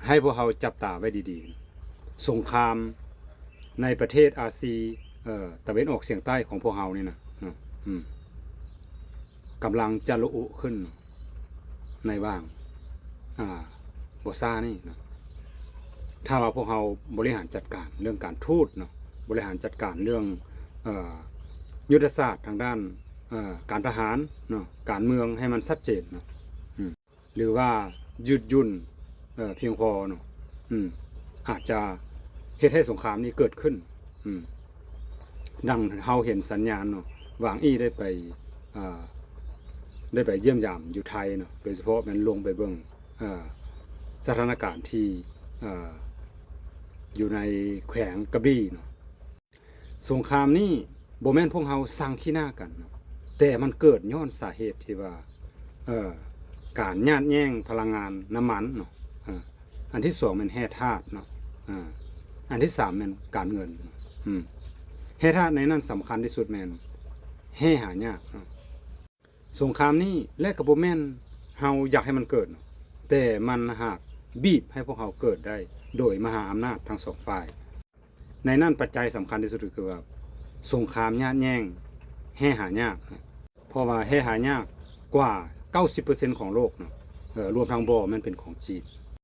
ໃຫ້ພວກເຮົາຈັບຕາໄວ້ດີໆ ສົງຄາມໃນປະເທດອາຊີ ເອີ ຕາເວັນອອກສຽງໃຕ້ຂອງພວກເຮົານີ້ນະ ເນາະ ອືມ ກຳລັງຈະລະອຸຂຶ້ນໃນຫວ່າງ ອ່າ ບໍ່ຊ້ານີ້ເນາະ ຖ້າວ່າພວກເຮົາບໍລິຫານຈັດການເລື່ອງການທູດເນາະ ບໍລິຫານຈັດການເລື່ອງ ເອີ ຍຸດທະສາດທາງດ້ານ ເອີ ການທະຫານເນາະ ການເມືອງໃຫ້ມັນຊັດເຈນເນາະ ອືມ ຫຼືວ່າຍືດຫຍຸ່ນ ເອີ ພຽງພໍເນາະ ອືມ ອາດຈະເຮັດໃຫ້ສົງຄາມນີ້ເກີດຂຶ້ນ ອືມ ດັ່ງເຮົາເຫັນສັນຍານເນາະ ຫວ່າງອີ່ໄດ້ໄປ ເອີ ໄດ້ໄປຢ້ຽມຢາມຢູ່ໄທເນາະ ໂດຍສະເພາະແມ່ນລົງໄປເບິ່ງ ເອີ ສະຖານະການທີ່ ເອີ ຢູ່ໃນແຂວງກະບີເນາະ. ສົງຄາມນີ້ບໍ່ແມ່ນພວກເຮົາຊັງຂີ້ໜ້າກັນເນາະ ແຕ່ມັນເກີດຍ້ອນສາເຫດທີ່ວ່າ ເອີ ການຍາດແຍ່ງພະລັງງານນ້ຳມັນເນາະ ເອີ ອັນທີສອງແມ່ນແຮ່ທາດເນາະ ເອີ ອັນທີສາມແມ່ນການເງິນເນາະ ອືມ ແຮ່ທາດໃນນັ້ນສຳຄັນທີ່ສຸດແມ່ນແຮ່ຫາຍາກເນາະ. ສົງຄາມນີ້ ແລະ ກໍບໍ່ແມ່ນເຮົາຢາກໃຫ້ມັນເກີດເນາະ ແຕ່ມັນຫາກບີບໃຫ້ພວກເຮົາເກີດໄດ້ໂດຍມະຫາອຳນາດທັງສອງຝ່າຍ. ໃນນັ້ນປັດໄຈສຳຄັນທີ່ສຸດກໍຄືວ່າ ສົງຄາມຍາດແຍ່ງແຮ່ຫາຍາກ ເພາະວ່າແຮ່ຫາຍາກກວ່າເກົ້າສິບເປີເຊັນຂອງໂລກເນາະ ເອີ ລວມທັງບໍ່ແມ່ນເປັນຂອງຈີນ